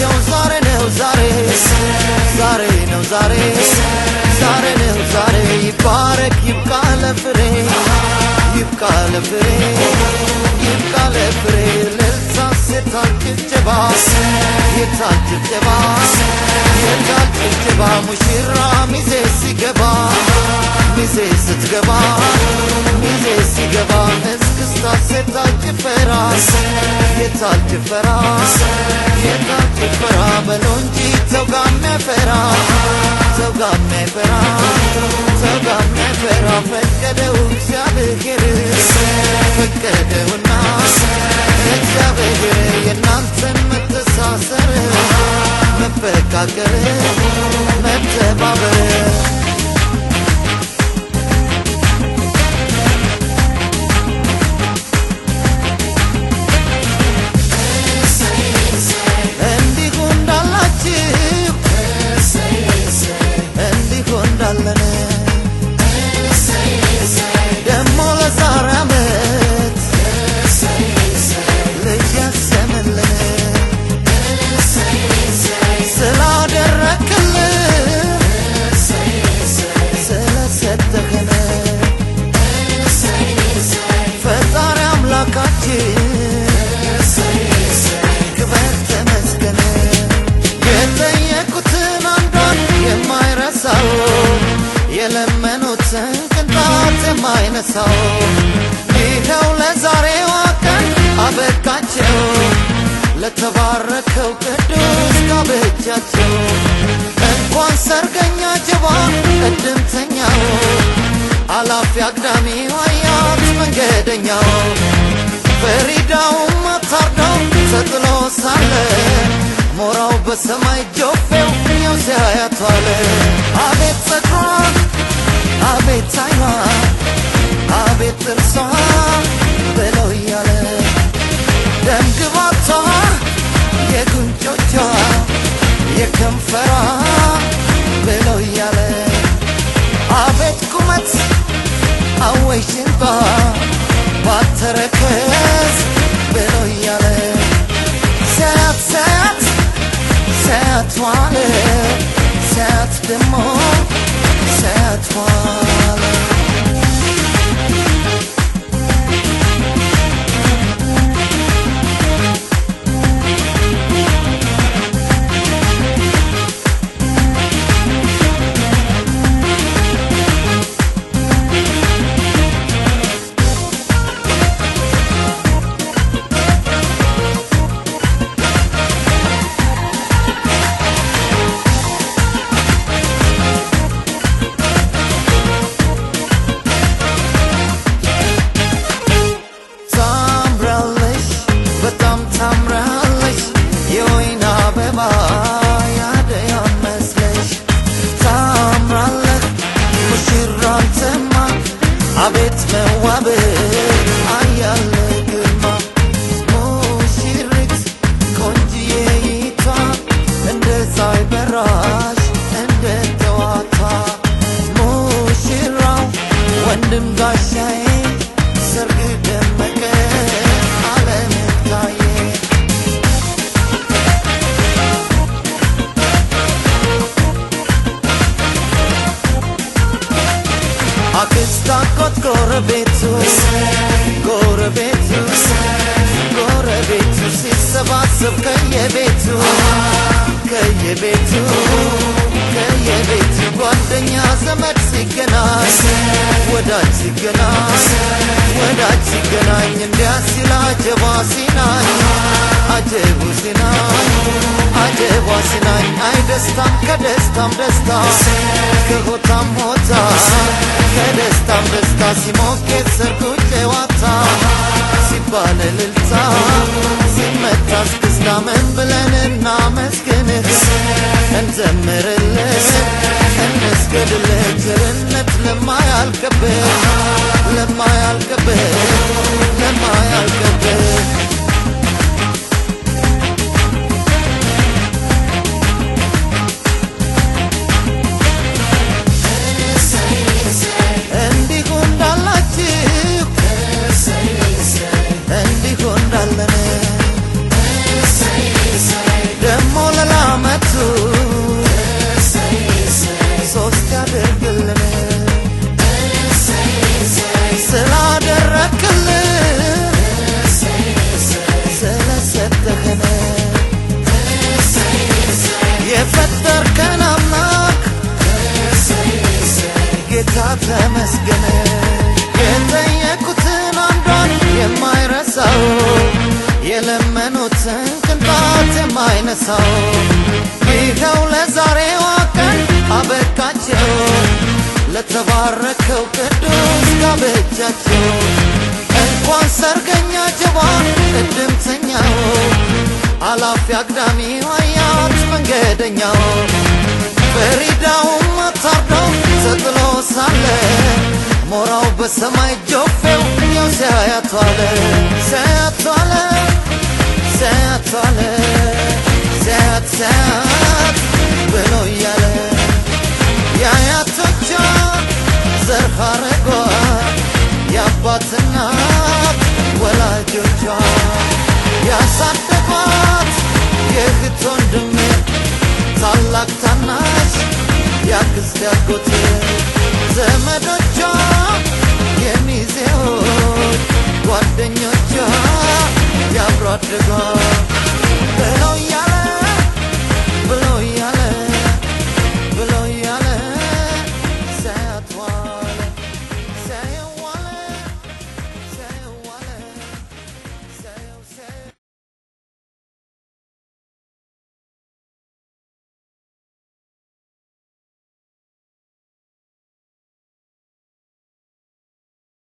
ያላቸው ዛሬ ነው ዛሬ ዛሬ ነው ዛሬ ዛሬ ነው ዛሬ ይባረክ ይብቃ ለፍሬ ይብቃ ለፍሬ ይብቃ ለፍሬ እልልታ የታል ጭብጨባ የታል ጭብጨባ የታል ጭብጨባ ሙሽራ ሚዜ ሲገባ ሚዜ ስትገባ ሚዜ ሲገባ እስክስታ የታል ጭፈራ የታል ጭፈራ የታል ጭፈራ በለው እንጂ ተው ጋር የሚያፈራ ተው ጋር የሚያፈራ ተው ጋር የሚያፈራ ፈቀደው እግዚአብሔር ፈቀደውና እግዚአብሔር የእናንተን መተሳሰር መፈቃቀር መተባበር እንዲሁ እንዳላችሁ እንዲሁ እንዳለን ደሞ ለዛሬ ዓመት ልጅ ያሰምልን ስላደረክልን ስለሰጠህን ፈጣሪ አምላካችን ክበር ተመስገን። የጠየቁትን አንዷን የማይረሳው የለመኑትን ቅንጣት የማይነሳው ይኸው ለዛሬዋ ቀን አበቃቸው ለተባረከው ቅዱስ ጋብቻቸው። እንኳን ሰርገኛ ጀባ እድምተኛው አላፊ አግዳሚው አያት መንገደኛው ፈሪዳውም አታርደው ተጥሎ ሳለ ሞራው በሰማይ ጆፌው እኛው ሲያያት ዋለ። አቤት ጸጉሯ አቤት ዓይኗ አቤት ጥርሷ ብለው እያለ ደምግባቷ የጉንጮቿ የከንፈሯ ብለው እያለ አቤት ቁመት አወይ ሽንጧ ባተረከዝ ብለው እያለ ሲያያት ሲያያት ሲያያት ዋለ ሲያያት ደሞ ሲያያት ዋለ። ታምራለሽ በጣም ታምራለሽ የወይን አበባ ያደያ መስለሽ ታምራለህ ሙሽራ አንተማ አቤት መዋብ አያለ ግርማ ሙሽሪት ቆንጅዬይቷ እንደ ፀሐይ በራሽ እንደ ጠዋቷ ሙሽራው ወንድም ጋሻዬ ሰርግ ደመቀ ዓለም ታየ። አክስት አጎት ጎረቤቱ ጎረቤቱ ጎረቤቱ ሲሰባሰብ ከየቤቱ ከየቤቱ ከየቤቱ ጓደኛ ዘመድ ሲገናኝ ወዳጅ ሲገናኝ ወዳጅ ሲገናኝ እንዲያ ሲል አጀባ ሲናኝ አጀቡ ሲናኝ አጀቧ ሲናኝ አይ ደስታም ከደስታም ደስታ ከሆታም ሆታ ከደስታም ደስታ ሲሞቅ የሰርጉ ጨዋታ ሲባል እልልታ ሲመታ እስክስታ ምን ብለን እናመስግንህ እንዘምርልህ እንስገድልህ ቸርነት ለማያልቅብህ ለማያልቅብህ ለማያልቅብህ። እንዲሁ እንዳላችሁ እንዲሁ እንዳለን ደሞ የሰጠህን የፈጠርከን አምላክ ጌታ ተመስገን። የጠየቁትን አንዷን የማይረሳው፣ የለመኑትን ቅንጣት የማይነሳው፣ ይኸው ለዛሬዋ ቀን አበቃቸው ለተባረከው ቅዱስ ጋብቻቸው። እንኳን ሰርገኛ ጀባ እድምተኛው፣ አላፊ አግዳሚው አያት መንገደኛው፣ ፍሪዳውም ታርዶ ተጥሎ ሳለ ሞራው በሰማይ ጆፌው ያው ሲያያት ዋለ፣ ሲያያት ዋለ፣ ሲያያት ዋለ፣ ሲያያት ሲያያት ብሎ እያለ የአያቶቿ ዘር ሐረጓ፣ የአባት እናት ወላጆቿ ያሳደጓት፣ የእህት ወንድም፣ ታላቅ ታናሽ፣ ያክስት ያጎት ዘመዶቿ፣ የሚዜዎች ጓደኞቿ፣ የአብሮ አደጓ።